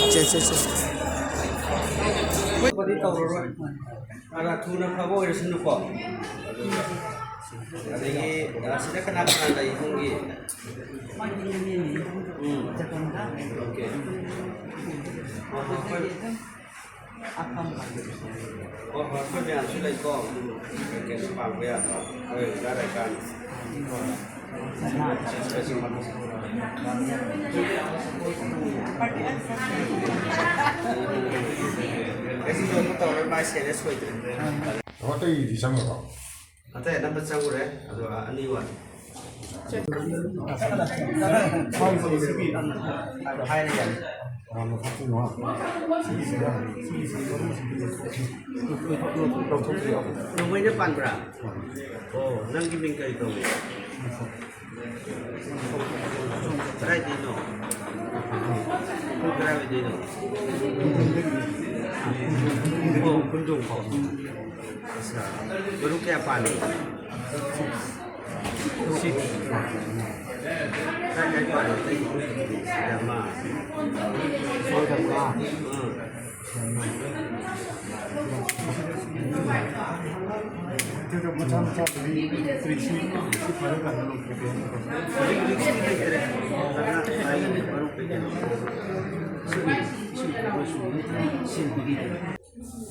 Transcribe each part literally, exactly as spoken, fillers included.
ꯁꯦ, ꯁꯦ, ꯁꯦ꯫ ꯋꯥꯔꯤ ꯇꯧꯔꯔꯣꯏ꯫ ꯑꯗ ꯊꯨꯅ ꯐꯕ ꯑꯣꯏꯔꯁꯅꯨꯀꯣ꯫ ꯑꯗꯨꯒ ꯑꯗꯒꯤ, ꯑ, ꯁꯤꯗ ꯀꯅꯥ ꯀꯅꯥ ꯂꯩ ꯏꯃꯨꯡꯒꯤ? ꯎꯝ꯫ ꯑꯣꯀꯦ꯫ ꯍꯣꯏ, ꯍꯣꯏ, ꯍꯣꯏ꯫ ꯍꯣꯏ, ꯍꯣꯏ, ꯑꯩꯈꯣꯏ ꯃꯌꯥꯝꯁꯨ ꯂꯩꯀꯣ꯫ ꯀꯩ ꯀꯩꯅꯣ ꯄꯥꯡꯕ ꯌꯥꯕ꯫ ꯍꯣꯏ, ꯑꯣꯖꯥ ꯂꯩꯀꯥꯏ꯫ ꯉꯁꯤꯁꯨ ꯑꯃꯨꯛ ꯇꯧꯔꯣꯏ, ꯃꯥꯏ ꯁꯦꯔꯤꯌꯁ ꯑꯣꯏꯗ꯭ꯔꯦ꯫ ꯑꯇꯩꯗꯤ ꯆꯪꯉꯕꯣ? ꯑꯇꯩ ꯑꯅꯝꯕ ꯆꯪꯉꯨꯔꯦ, ꯑꯗꯣ ꯑꯅꯤ ꯋꯥꯠꯂꯤ꯫ ꯍꯥꯏꯔꯦ ꯌꯥꯔꯦ꯫ ꯅꯣꯡꯃꯩꯅ ꯄꯥꯟꯕ꯭ꯔꯥ? ꯑꯣ, ꯅꯪꯒꯤ ꯃꯤꯡ ꯀꯔꯤ ꯀꯧꯏ? ꯀꯗꯥꯏꯗꯩꯅꯣ? ꯀꯗꯥꯏꯋꯥꯏꯗꯩꯅꯣ? ꯑꯣ, ꯈꯨꯟꯗꯣꯡ ꯐꯥꯎ꯫ ꯑꯠꯆꯥ꯫ ꯃꯔꯨꯞ ꯀꯌꯥ ꯄꯥꯜꯂꯤ? ꯁꯤꯛꯁ꯫ ꯀꯥꯏ ꯀꯥꯏ ꯄꯥꯜꯂꯤ? ꯑꯇꯩ ꯒ꯭ꯔꯨꯞꯇꯨꯗꯤ? ꯁꯤꯗ ꯑꯃ꯫ ꯁꯣꯏꯗꯕ꯭ꯔꯥ? ꯎꯝ꯫ ꯑꯗꯨꯒ ꯃꯆꯥ ꯃꯆꯥꯗꯨꯗꯤ ꯇ꯭ꯔꯤꯛꯁꯤ ꯁꯤ ꯐꯔꯀꯥꯟꯗ ꯂꯧꯊꯣꯛꯀꯦ ꯍꯥꯏꯅꯀꯣ꯫ ꯍꯧꯖꯤꯛ ꯔꯤꯛꯁꯇꯤ ꯂꯩꯇ꯭ꯔꯦ꯫ ꯐꯖꯅ ꯍꯥꯏꯒꯅꯤ ꯃꯔꯨꯞ ꯀꯩꯀꯩꯅꯣ꯫ ꯁꯤ, ꯁꯤ, ꯁꯤ, ꯁꯤ, ꯁꯤ꯫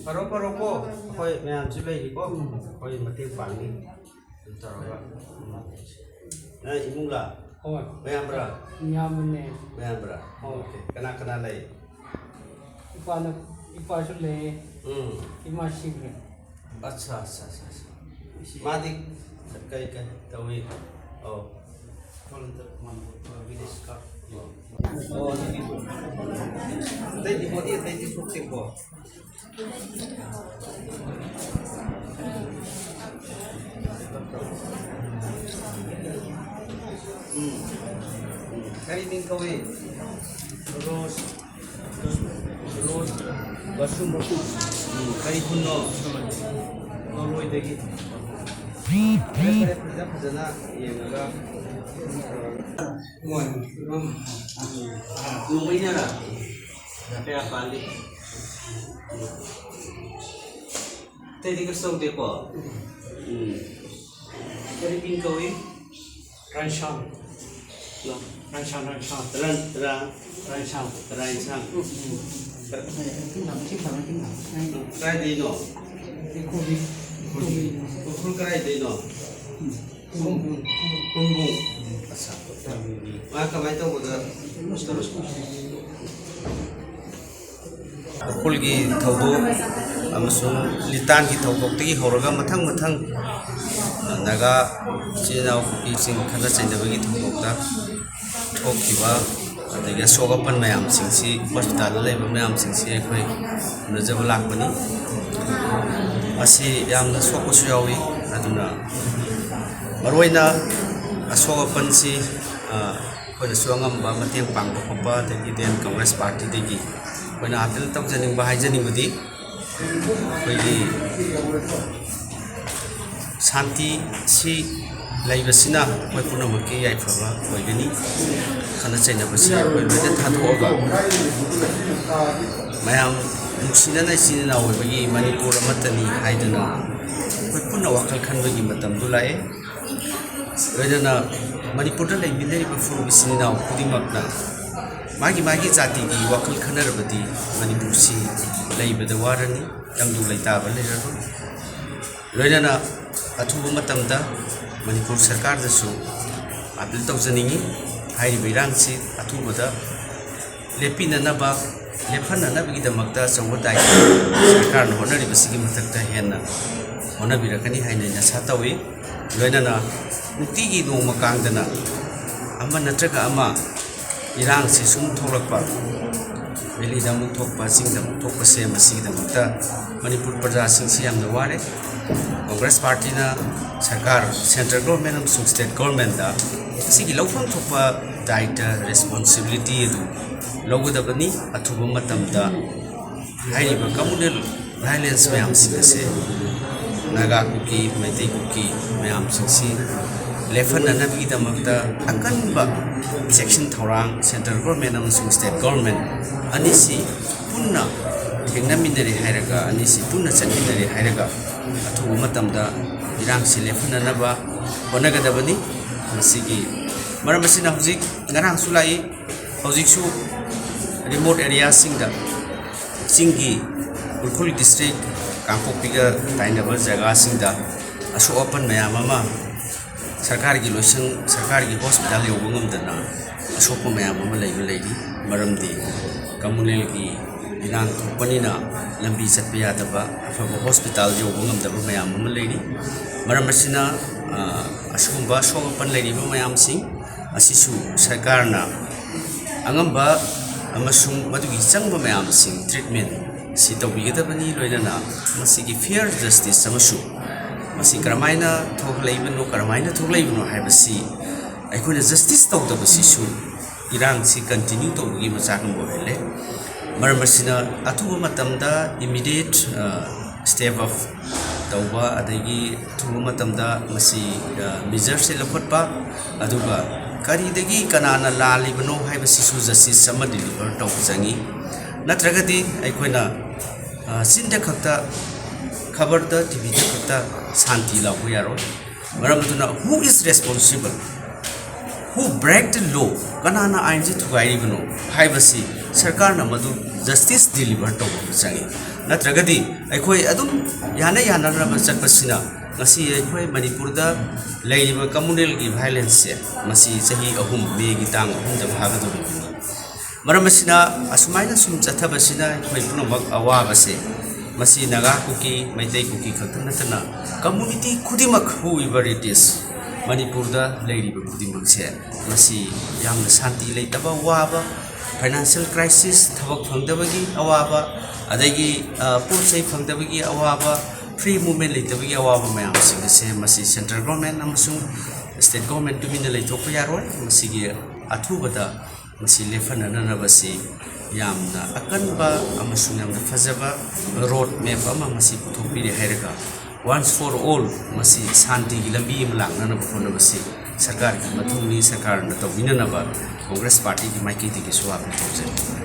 ꯐꯔꯣ, ꯐꯔꯣ ꯀꯣ, ꯑꯩꯈꯣꯏ ꯃꯌꯥꯝꯁꯨ ꯂꯩꯔꯤꯀꯣ, ꯑꯩꯈꯣꯏ ꯃꯇꯦꯡ ꯄꯥꯡꯅꯤ꯫ ꯑꯗꯨ ꯇꯧꯔꯒ, ꯎꯝ꯫ ꯅꯪ ꯏꯃꯨꯡꯂꯥ? ꯍꯣꯏ꯫ ꯃꯌꯥꯝꯕ꯭ꯔꯥ? ꯏꯌꯥꯝꯕꯅꯦ꯫ ꯃꯌꯥꯝꯕ꯭ꯔꯥ? ꯍꯣꯏ꯫ ꯑꯣꯀꯦ꯫ ꯀꯅꯥ ꯀꯅꯥ ꯂꯩ? ꯏꯄꯥꯅ, ꯏꯄꯥꯁꯨ ꯂꯩꯌꯦ꯫ ꯎꯝ꯫ ꯏꯃꯥ ꯁꯤꯈ꯭ꯔꯦ꯫ ꯑꯠꯆꯥ, ꯑꯠꯆꯥ, ꯑꯠꯆꯥ, ꯑꯠꯆꯥ꯫ ꯃꯥꯗꯤ ꯀꯩ, ꯀꯩ ꯇꯧꯏ? ꯑꯧ꯫ ꯚꯤꯂꯦꯖ ꯀꯥ꯫ ꯑꯣ, ꯑꯗꯨꯗꯤ ꯑꯇꯩꯗꯤ body ꯑꯇꯩꯗꯤ ꯁꯣꯛꯇꯦꯀꯣ? ꯎꯝ꯫ ꯀꯔꯤ ꯃꯤꯡ ꯀꯧꯏ? ꯔꯣꯁ꯫ ꯔꯣꯁ꯫ ꯕꯁꯨ, ꯕꯁꯨ꯫ ꯀꯔꯤ ꯈꯨꯟꯅꯣ? ꯅꯣꯔꯋꯦꯗꯒꯤ꯫ ꯐꯔꯦ, ꯐꯔꯦ, ꯐꯖ ꯐꯖꯅ ꯌꯦꯡꯉꯒ꯫ ꯅꯣꯡꯃꯩꯅꯔ? ꯀꯌꯥ ꯄꯥꯜꯂꯤ? ꯑꯇꯩꯗꯤ ꯀꯩꯁꯨ ꯇꯧꯗꯦꯀꯣ? ꯎꯝ꯫ ꯀꯔꯤ ꯃꯤꯡ ꯀꯧꯏ? ꯔꯟꯁꯥꯡ꯫ ꯔꯟꯁꯥꯡ, ꯔꯟꯁꯥꯡ꯫ ꯔꯟ, ꯔꯥ꯫ ꯔꯟꯁꯥꯡ꯫ ꯔꯟꯁꯥꯡ꯫ ꯀꯥꯏꯗꯩꯅꯣ? ꯎꯈ꯭ꯔꯨꯜ ꯀꯥꯏꯗꯩꯅꯣ? ꯀꯨꯝꯕꯨꯡ꯫ ꯑꯠꯁꯥ꯫ ꯃꯥ ꯀꯃꯥꯏꯅ ꯇꯧꯕꯗ? ꯎꯈ꯭ꯔꯨꯜꯒꯤ ꯊꯧꯗꯣꯛ ꯑꯃꯁꯨꯡ ꯂꯤꯇꯥꯟꯒꯤ ꯊꯧꯗꯣꯛꯇꯒꯤ ꯍꯧꯔꯒ ꯃꯊꯪ ꯃꯊꯪ ꯅꯥꯒꯥ ꯏꯆꯤꯜ ꯏꯅꯥꯎ ꯀꯨꯀꯤꯁꯤꯡ ꯈꯠꯅ ꯆꯩꯅꯕꯒꯤ ꯊꯧꯗꯣꯛꯇ ꯊꯣꯛꯈꯤꯕ, ꯑꯗꯒꯤ ꯑꯁꯣꯛ ꯑꯄꯟ ꯃꯌꯥꯝꯁꯤꯡꯁꯤ, ꯍꯣꯁꯄꯤꯇꯥꯜꯗ ꯂꯩꯕ ꯃꯌꯥꯝꯁꯤꯡꯁꯤ ꯑꯩꯈꯣꯏ ꯎꯅꯖꯕ ꯂꯥꯛꯄꯅꯤ꯫ ꯃꯁꯤ ꯌꯥꯝꯅ ꯁꯣꯛꯄꯁꯨ ꯌꯥꯎꯏ꯫ ꯑꯗꯨꯅ ꯃꯔꯨꯑꯣꯏꯅ ꯑꯁꯣꯛ ꯑꯄꯟꯁꯤ, ꯑ, ꯑꯩꯈꯣꯏꯅꯁꯨ ꯑꯉꯝꯕ ꯃꯇꯦꯡ ꯄꯥꯡꯕ ꯈꯣꯠꯄ, ꯑꯗꯒꯤ ꯗꯦꯟ ꯀꯪꯒ꯭ꯔꯦꯁ ꯄꯥꯔꯇꯤꯗꯒꯤ ꯑꯩꯈꯣꯏꯅ ꯑꯥꯄꯤꯜ ꯇꯧꯖꯅꯤꯡꯕ, ꯍꯥꯏꯖꯅꯤꯡꯕꯗꯤ, ꯑꯩꯈꯣꯏꯒꯤ ꯁꯥꯟꯇꯤ ꯁꯤ ꯂꯩꯕꯁꯤꯅ ꯑꯩꯈꯣꯏ ꯄꯨꯝꯅꯃꯛꯀꯤ ꯌꯥꯏꯐꯕ ꯑꯣꯏꯒꯅꯤ꯫ ꯈꯠꯅ ꯆꯩꯅꯕꯁꯤ ꯑꯩꯈꯣꯏ ꯂꯣꯏꯅ ꯊꯥꯗꯣꯛꯑꯒ, ꯃꯌꯥꯝ ꯅꯨꯡꯁꯤꯅꯅ ꯏꯆꯤꯟ ꯏꯅꯥꯎ ꯑꯣꯏꯕꯒꯤ ꯃꯅꯤꯄꯨꯔ ꯑꯃꯠꯇꯅꯤ ꯍꯥꯏꯗꯨꯅ ꯑꯩꯈꯣꯏ ꯄꯨꯟꯅ ꯋꯥꯈꯜ ꯈꯟꯕꯒꯤ ꯃꯇꯝꯗꯨ ꯂꯥꯛꯑꯦ꯫ ꯂꯣꯏꯅꯅ ꯃꯅꯤꯄꯨꯔꯗ ꯂꯩꯃꯤꯟꯅꯔꯤꯕ ꯐꯨꯔꯨꯞ ꯏꯆꯤꯟ ꯏꯅꯥꯎ ꯈꯨꯗꯤꯡꯃꯛꯅ ꯃꯥꯒꯤ ꯃꯥꯒꯤ ꯖꯥꯇꯤꯒꯤ ꯋꯥꯈꯜ ꯈꯟꯅꯔꯕꯗꯤ ꯃꯅꯤꯄꯨꯔꯁꯤ ꯂꯩꯕꯗ ꯋꯥꯔꯅꯤ, ꯇꯪꯗꯨ ꯂꯩꯇꯥꯕ ꯂꯩꯔꯔꯣꯏ꯫ ꯂꯣꯏꯅꯅ ꯑꯊꯨꯕ ꯃꯇꯝꯗ ꯃꯅꯤꯄꯨꯔ ꯁꯔꯀꯥꯔꯗꯁꯨ ꯑꯥꯄꯤꯜ ꯇꯧꯖꯅꯤꯡꯏ꯫ ꯍꯥꯏꯔꯤꯕ ꯏꯔꯥꯡꯁꯤ ꯑꯊꯨꯕꯗ ꯂꯦꯞꯄꯤꯅꯅꯕ, ꯂꯦꯞꯍꯟꯅꯅꯕꯒꯤꯗꯃꯛꯇ ꯑꯆꯧꯕ ꯗꯥꯏꯇ ꯁꯔꯀꯥꯔꯅ ꯍꯣꯠꯅꯔꯤꯕꯁꯤꯒꯤ ꯃꯊꯛꯇ ꯍꯦꯟꯅ ꯍꯣꯠꯅꯕꯤꯔꯛꯀꯅꯤ ꯍꯥꯏꯅ ꯑꯩꯅ ꯑꯥꯁꯥ ꯇꯧꯏ꯫ ꯂꯣꯏꯅꯅ ꯅꯨꯡꯇꯤꯒꯤ ꯅꯣꯡꯃ ꯀꯥꯡꯗꯅ ꯑꯃ ꯅꯠꯇ꯭ꯔꯒ ꯑꯃ ꯏꯔꯥꯡꯁꯤ ꯁꯨꯝ ꯊꯣꯛꯂꯛꯄ, ꯚꯦꯂꯤꯗ ꯑꯃꯨꯛ ꯊꯣꯛꯄ, ꯆꯤꯡꯗ ꯑꯃꯨꯛ ꯊꯣꯛꯄꯁꯦ, ꯃꯁꯤꯒꯤꯗꯃꯛꯇ ꯃꯅꯤꯄꯨꯔ ꯄ꯭ꯔꯖꯥꯁꯤꯡꯁꯤ ꯌꯥꯝꯅ ꯋꯥꯔꯦ꯫ ꯀꯪꯒ꯭ꯔꯦꯁ ꯄꯥꯔꯇꯤꯅ, ꯁꯔꯀꯥꯔ, ꯁꯦꯟꯇ꯭ꯔꯦꯜ ꯒꯣꯔꯃꯦꯟ ꯑꯃꯁꯨꯡ ꯁ꯭ꯇꯦꯠ ꯒꯣꯔꯃꯦꯟꯗ ꯃꯁꯤꯒꯤ ꯂꯧꯐꯝ ꯊꯣꯛꯄ ꯗꯥꯏꯇ, ꯔꯦꯁꯄꯣꯟꯁꯤꯕꯤꯂꯤꯇꯤ ꯑꯗꯨ ꯂꯧꯒꯗꯕꯅꯤ꯫ ꯑꯊꯨꯕ ꯃꯇꯝꯗ ꯍꯥꯏꯔꯤꯕ ꯀꯝꯃꯨꯅꯦꯜ ꯚꯥꯏꯑꯣꯂꯦꯟꯁ ꯃꯌꯥꯝꯁꯤꯡ ꯑꯁꯦ ꯅꯥꯒꯥ ꯀꯨꯀꯤ, ꯃꯩꯇꯩ ꯀꯨꯀꯤ ꯃꯌꯥꯝꯁꯤꯡꯁꯤ ꯂꯦꯞꯍꯟꯅꯅꯕꯒꯤꯗꯃꯛꯇ ꯑꯀꯟꯕ ꯆꯦꯛꯁꯤꯟ ꯊꯧꯔꯥꯡ ꯁꯦꯟꯇ꯭ꯔꯦꯜ ꯒꯣꯔꯃꯦꯟ ꯑꯃꯁꯨꯡ ꯁ꯭ꯇꯦꯠ ꯒꯣꯔꯃꯦꯟ ꯑꯅꯤꯁꯤ ꯄꯨꯟꯅ ꯊꯦꯡꯅꯃꯤꯟꯅꯔꯦ ꯍꯥꯏꯔꯒ, ꯑꯅꯤꯁꯤ ꯄꯨꯟꯅ ꯆꯠꯃꯤꯟꯅꯔꯦ ꯍꯥꯏꯔꯒ ꯑꯊꯨꯕ ꯃꯇꯝꯗ ꯏꯔꯥꯡꯁꯤ ꯂꯦꯞꯍꯟꯅꯅꯕ ꯍꯣꯠꯅꯒꯗꯕꯅꯤ꯫ ꯃꯁꯤꯒꯤ ꯃꯔꯝ ꯑꯁꯤꯅ ꯍꯧꯖꯤꯛ ꯉꯔꯥꯡꯁꯨ ꯂꯥꯛꯏ, ꯍꯧꯖꯤꯛꯁꯨ ꯔꯤꯃꯣꯠ ꯑꯦꯔꯤꯌꯥꯁꯤꯡꯗ, ꯆꯤꯡꯒꯤ ꯎꯈ꯭ꯔꯨꯜ ꯗꯤꯁꯇ꯭ꯔꯤꯛ ꯀꯥꯡꯄꯣꯛꯄꯤꯒ ꯇꯥꯏꯅꯕ ꯖꯒꯥꯁꯤꯡꯗ ꯑꯁꯣꯛ ꯑꯄꯟ ꯃꯌꯥꯝ ꯑꯃ, ꯁꯔꯀꯥꯔꯒꯤ ꯂꯣꯏꯁꯪ, ꯁꯔꯀꯥꯔꯒꯤ ꯍꯣꯁꯄꯤꯇꯥꯜ ꯌꯧꯕ ꯉꯝꯗꯅ ꯑꯁꯣꯛꯄ ꯃꯌꯥꯝ ꯑꯃ ꯂꯩꯕ ꯂꯩꯔꯤ꯫ ꯃꯔꯝꯗꯤ ꯀꯝꯃꯨꯅꯦꯜꯒꯤ ꯏꯔꯥꯡ ꯊꯣꯛꯄꯅꯤꯅ ꯂꯝꯕꯤ ꯆꯠꯄ ꯌꯥꯗꯕ, ꯑꯐꯕ ꯍꯣꯁꯄꯤꯇꯥꯜ ꯌꯧꯕ ꯉꯝꯗꯕ ꯃꯌꯥꯝ ꯑꯃ ꯂꯩꯔꯤ꯫ ꯃꯔꯝ ꯑꯁꯤꯅ, ꯑ, ꯑꯁꯤꯒꯨꯝꯕ ꯑꯁꯣꯛ ꯑꯄꯟ ꯂꯩꯔꯤꯕ ꯃꯌꯥꯝꯁꯤꯡ ꯑꯁꯤꯁꯨ ꯁꯔꯀꯥꯔꯅ ꯑꯉꯝꯕ ꯑꯃꯁꯨꯡ ꯃꯗꯨꯒꯤ ꯆꯪꯕ ꯃꯌꯥꯝꯁꯤꯡ, ꯇ꯭ꯔꯤꯠꯃꯦꯟ ꯁꯤ ꯇꯧꯕꯤꯒꯗꯕꯅꯤ꯫ ꯂꯣꯏꯅꯅ ꯃꯁꯤꯒꯤ ꯐꯤꯌꯔ ꯖꯁꯇꯤꯁ ꯑꯃꯁꯨ ꯃꯁꯤ ꯀꯔꯝꯍꯥꯏꯅ ꯊꯣꯛꯂꯛꯏꯕꯅꯣ, ꯀꯔꯝꯍꯥꯏꯅ ꯊꯣꯛꯂꯛꯏꯕꯅꯣ ꯍꯥꯏꯕꯁꯤ ꯑꯩꯈꯣꯏꯅ ꯖꯁꯇꯤꯁ ꯇꯧꯗꯕꯁꯤꯁꯨ ꯏꯔꯥꯡꯁꯤ ꯀꯟꯇꯤꯅ꯭ꯌꯨ ꯇꯧꯕꯒꯤ ꯃꯆꯥꯛ ꯑꯃ ꯑꯣꯏꯍꯜꯂꯦ꯫ ꯃꯔꯝ ꯑꯁꯤꯅ ꯑꯊꯨꯕ ꯃꯇꯝꯗ ꯏꯃꯤꯗꯤꯌꯦꯠ ꯁ꯭ꯇꯦꯞ ꯑꯞ ꯇꯧꯕ, ꯑꯗꯒꯤ ꯑꯊꯨꯕ ꯃꯇꯝꯗ ꯃꯁꯤ ꯃꯤꯖꯔꯁꯦ ꯂꯧꯈꯠꯄ, ꯑꯗꯨꯒ ꯀꯔꯤꯗꯒꯤ ꯀꯅꯥꯅ ꯂꯥꯜꯂꯤꯕꯅꯣ ꯍꯥꯏꯕꯁꯤꯁꯨ ꯖꯁꯇꯤꯁ ꯑꯃ ꯗꯤꯂꯤꯚꯔ ꯇꯧꯕ ꯆꯪꯉꯤ꯫ ꯅꯠꯇ꯭ꯔꯒꯗꯤ ꯑꯩꯈꯣꯏꯅ, ꯑ, ꯆꯤꯟꯗ ꯈꯛꯇ, ꯈꯕꯔꯗ, ꯇꯤ ꯚꯤꯗ ꯈꯛꯇ ꯁꯥꯟꯇꯤ ꯂꯥꯎꯕ ꯌꯥꯔꯣꯏ꯫ ꯃꯔꯝ ꯑꯗꯨꯅ, who is responsible, who break the law, ꯀꯅꯥꯅ ꯑꯥꯏꯟꯁꯤ ꯊꯨꯒꯥꯏꯔꯤꯕꯅꯣ ꯍꯥꯏꯕꯁꯤ ꯁꯔꯀꯥꯔꯅ ꯃꯗꯨ ꯖꯁꯇꯤꯁ ꯗꯤꯂꯤꯚꯔ ꯇꯧꯕ ꯑꯃ ꯆꯪꯉꯤ꯫ ꯅꯠꯇ꯭ꯔꯒꯗꯤ ꯑꯩꯈꯣꯏ ꯑꯗꯨꯝ ꯌꯥꯅ ꯌꯥꯅꯅꯕ ꯆꯠꯄꯁꯤꯅ ꯉꯁꯤ ꯑꯩꯈꯣꯏ ꯃꯅꯤꯄꯨꯔꯗ ꯂꯩꯔꯤꯕ ꯀꯝꯃꯨꯅꯦꯜꯒꯤ ꯚꯥꯏꯑꯣꯂꯦꯟꯁꯁꯦ ꯃꯁꯤ ꯆꯍꯤ ꯑꯍꯨꯝ, ꯃꯦꯒꯤ ꯇꯥꯡ ꯑꯍꯨꯝꯗ ꯐꯥꯒꯗꯧꯔꯤꯕꯅꯤ꯫ ꯃꯔꯝ ꯑꯁꯤꯅ, ꯑꯁꯨꯃꯥꯏꯅ ꯁꯨꯝ ꯆꯠꯊꯕꯁꯤꯅ ꯑꯩꯈꯣꯏ ꯄꯨꯝꯅꯃꯛ ꯑꯋꯥꯕꯁꯦ, ꯃꯁꯤ ꯅꯥꯒꯥ ꯀꯨꯀꯤ, ꯃꯩꯇꯩ ꯀꯨꯀꯤ ꯈꯛꯇ ꯅꯠꯇꯅ ꯀꯝꯃꯨꯅꯤꯇꯤ ꯈꯨꯗꯤꯡꯃꯛ, whoever it is, ꯃꯅꯤꯄꯨꯔꯗ ꯂꯩꯔꯤꯕ ꯈꯨꯗꯤꯡꯃꯛꯁꯦ, ꯃꯁꯤ ꯌꯥꯝꯅ ꯁꯥꯟꯇꯤ ꯂꯩꯇꯕ, ꯋꯥꯕ, ꯐꯥꯏꯅꯥꯟꯁꯤꯌꯦꯜ ꯀ꯭ꯔꯥꯏꯁꯤꯁ, ꯊꯕꯛ ꯐꯪꯗꯕꯒꯤ ꯑꯋꯥꯕ, ꯑꯗꯒꯤ, ꯑ, ꯄꯣꯠ ꯆꯩ ꯐꯪꯗꯕꯒꯤ ꯑꯋꯥꯕ, ꯐ꯭ꯔꯤ ꯃꯨꯚꯃꯦꯟ ꯂꯩꯇꯕꯒꯤ ꯑꯋꯥꯕ ꯃꯌꯥꯝꯁꯤꯡ ꯑꯁꯦ ꯃꯁꯤ ꯁꯦꯟꯇ꯭ꯔꯦꯜ ꯒꯣꯔꯃꯦꯟ ꯑꯃꯁꯨꯡ ꯁ꯭ꯇꯦꯠ ꯒꯣꯔꯃꯦꯟ ꯇꯨꯃꯤꯟꯅ ꯂꯩꯊꯣꯛꯄ ꯌꯥꯔꯣꯏ꯫ ꯃꯁꯤꯒꯤ ꯑꯊꯨꯕꯗ ꯃꯁꯤ ꯂꯦꯞꯍꯟꯅꯅꯕꯁꯤ ꯌꯥꯝꯅ ꯑꯀꯟꯕ ꯑꯃꯁꯨꯡ ꯌꯥꯝꯅ ꯐꯖꯕ ꯔꯣꯗ ꯃꯦꯞ ꯑꯃ ꯃꯁꯤ ꯄꯨꯊꯣꯛꯄꯤꯔꯦ ꯍꯥꯏꯔꯒ, once for all ꯃꯁꯤ ꯁꯥꯟꯇꯤꯒꯤ ꯂꯝꯕꯤ ꯑꯃ ꯂꯥꯛꯅꯅꯕ ꯍꯣꯠꯅꯕꯁꯤ ꯁꯔꯀꯥꯔꯒꯤ ꯃꯊꯧꯅꯤ, ꯁꯔꯀꯥꯔꯅ ꯇꯧꯕꯤꯅꯅꯕ ꯀꯣꯡꯒ꯭ꯔꯦꯁ ꯄꯥꯔꯇꯤꯒꯤ ꯃꯥꯏꯀꯩꯗꯒꯤꯁꯨ ꯑꯥꯄꯤꯜ ꯇꯧꯖꯔꯤ꯫